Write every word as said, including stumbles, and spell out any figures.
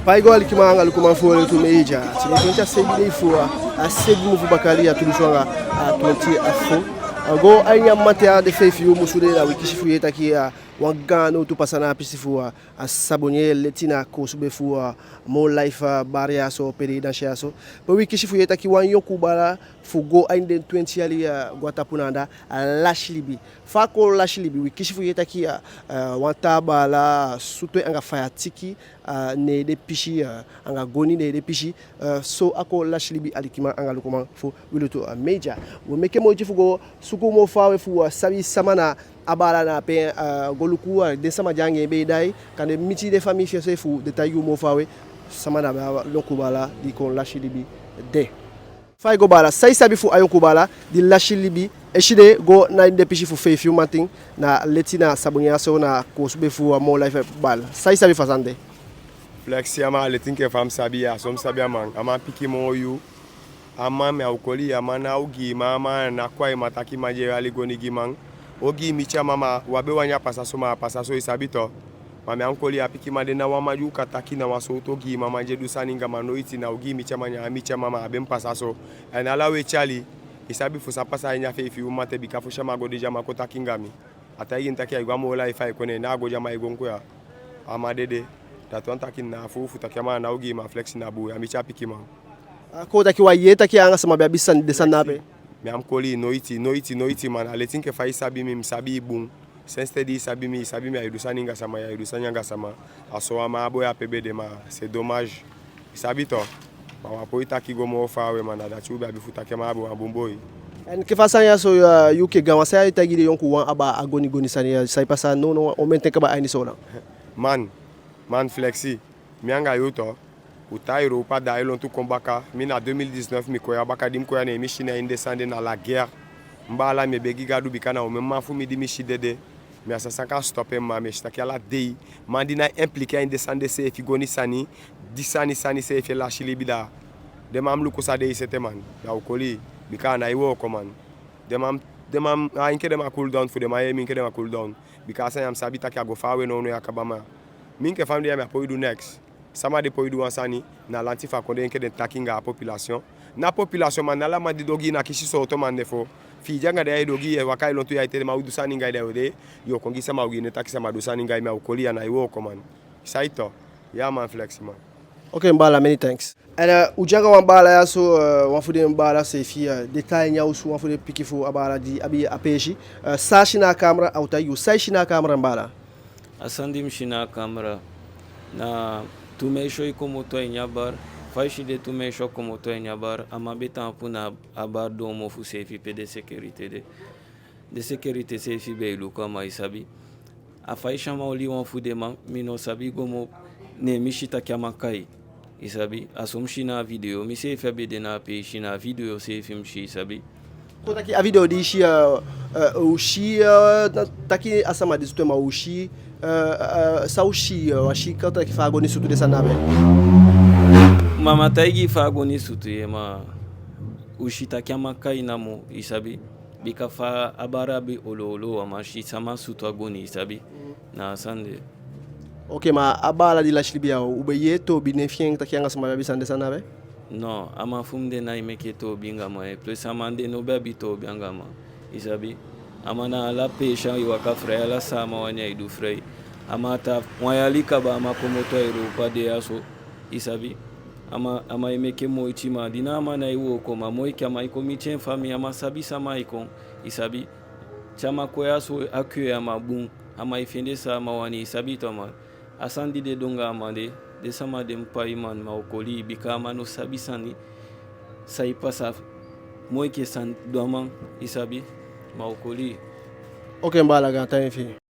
Fa i go, alikiman anga lukuman fu Wi Lutu Media. Tide twenti a seibin dei fu a seibin mun fu baka yali a tu dunsu anga a twenti a fo. A go a ini a mamanten ya, den feifi yuu musudei, da wi kisi fu yee taki a wan gaan nowtu pasa na a pisi fu a Sabonye, leti na koosube fu a More Life, a bar ya so, pe den e dansi ya so. Pe wi kisi fu yee taki wan yonkuu baala fu go a ini den twenti yali, a go a tapu na anda, a lasi libi. Fa a kon lasi libi, wi kisi fu yee taki a, a wan taa baala sutu en anga faya tiki, a ne den pisi, a anga goni ne den pisi, a so a kon lasi libi, alikiman anga lukuman fu Wi Lutu, a Media. Wi o meke moiti fu go suku moo faawe fu, a sabi sama na a baala na ape, a go luku, a den sama di anga en be e daai, kande miti den famii fi en seefi fu den taigi u moo faawe sama na a yonkuu baala di kon lasi libi de. Fa i go baala, san i sabi fu a yonkuu baala di lasi libi eside go na ini den pisi fu feifi yuu mamanten na leti na Sabonye ya so na koosube fu a More Life bar? San i sabi fu a sani de? Flexi, a man, a leti enke fa mi sabi, a so mi sabi a man. A man pikin moo yuu. A man, mi á o koli, a man na ogii man, a man na kwai man taki man di e hali goni gi man. Ogii miti a man, ma wi á be wani a pasa so, ma a pasa so, i sabi to. Ma mi á o koli, a pikin man de na wan man di u kan taki na wan sowtu ogii man, man di e du sani anga man noiti, na ogii miti a man, ne a miti a man, ma a be mu pasa so. Èn ala u e tyali, i sabi fu san pasa a ini a feifi yuu mamanten, bika fosi a man go de, di a man kon taki anga mi, a taigi mi taki ai go a More Life, fa ai kon, ne na a go di a man e go kon ya, a man dede. Dati wani taki na fu, fu taki a man na ogii man, Flexi, na bun, a miti a pikin man. A kon taki wi á yee taki anga sama be abi sani, den sani na ape. Mi á o koli, noiti, noiti, noiti man. A leti enke fa i sabi mi, mi sabi i bun. Sensi di i sabi mi, i sabi mi, ai du sani anga sama, ya e du sani anga sama. A so a man, a boi ape be de, ma c'est dommage. I sabi to. Ma wi á poi taki go moo faawe, ma na dati u be abi fu taki, a man a be wan bun boi. Èn enke fa a sani ya so, a, yu enke gaanwan, san i e taigi den yonkuuwan abaa a goni goni sani ya, san e pasa nownow, omen ten kaba a ini Soolan? Man, man, Flexi, mi anga yu to, u tan a Europa, da ai lontu kon baka. Mi na deux mille dix-neuf mi kon ya baka, di mi kon ya ne mi si na ini den sani de, na la guerre. Mi baala, mi e begi Gadu, bika na omen man fu mi di mi si dede. Mi á sa san kan stop en, ma mi e si taki ala dei man di ná impliqué a ini den sani de seefi, goni sani, di sani sani seefi e lasi libi, da den man mu luku san den e sete, man. Mi á o koli, bika a nái wooko, man. Den man, den man, a enke den man cool down fu den man yee mi, enke den man cool down. Bika a sani ya mi sabi taki a go faawe nownow, ya kaba, ma mi enke fa mi de ya, mi á poi du neks. Sama di e poi du wan sani na lanti fu a kondee, enke den taki anga a population. Na population, man, na ala man di du ogii ná kisi sowtu man de fu. Fi i de anga den, ya e du ogii, ya e waka e lontu, ya e teke den man o du sani anga i, da yu o de, yu o kon gi sama ogii nen taki sama du sani anga i, mi á o koli, a nái wooko, man. I sabi to. Ya man, Flexi, man. Oke, mi baala, many thanks. Èn, eh, u de anga wan baala ya so, eh, wan fu den baala seefi, eh, di e tan a ini a osu, wan fu den pikin fu a baala di abi a peesi. Eh, san i si na a kamera, a o taigi u san i si na a kamera, mi baala. A sani di mi si na a kamera, na tu meisyo e komoto a ini a bar. Fa i si den tu meisyo komoto a ini a bar, a man be taampu na a bar doomofu seefi pe den sécurité de. Den sécurité seefi be e luku a man, i sabi. A fa i si a man oli wan fu den man, mi no sabi go moo, ne mi si taki a man kai. I sabi, a so mi si na a video, mi seefi á be de na a peesi, na a video seefi mi si, i sabi. Kon taki a video di i si, eh, eh, u si, eh, na, taki a sama di sutu en, ma u si, eh, eh, san u si, eh, u á si kon taki fa a goni sutu den sani na ape. Ma mi á taigi i fa a goni sutu, ye, ma u si taki a man kai namo, i sabi. Bika fa a bar be olo olo, u á man si sama sutu a goni, i sabi. Na a sani de. Oke, ma a baala di lasi libi ya, u be yee toobi nen fi en taki anga sama be abi sani, den sani na ape? No, a man fu mi de nái meke toobi anga man, eh, plus a man de no be abi toobi anga man, i sabi. A man na ala peesi ai waka frei, ala san a man wani ai du frei. A man tan wan yali kaba a man komoto a Europa de ya so, i sabi. A man, a man e meke moiti, ma di na a man nái wooko, ma moo enke a man e kon miti en famii, a man sabi sama e kon, i sabi. Te a man kon ya so, a accueil a man bun, a man e fende san a man wani, i sabi to, man. A sani di den du anga a man de, den sama de mu pai, man, mi á o koli, bika a man no sabi sani, san e pasa, moo enke san du a man, i sabi, mi á o koli. Oke, mi baala, gaantangi fi i.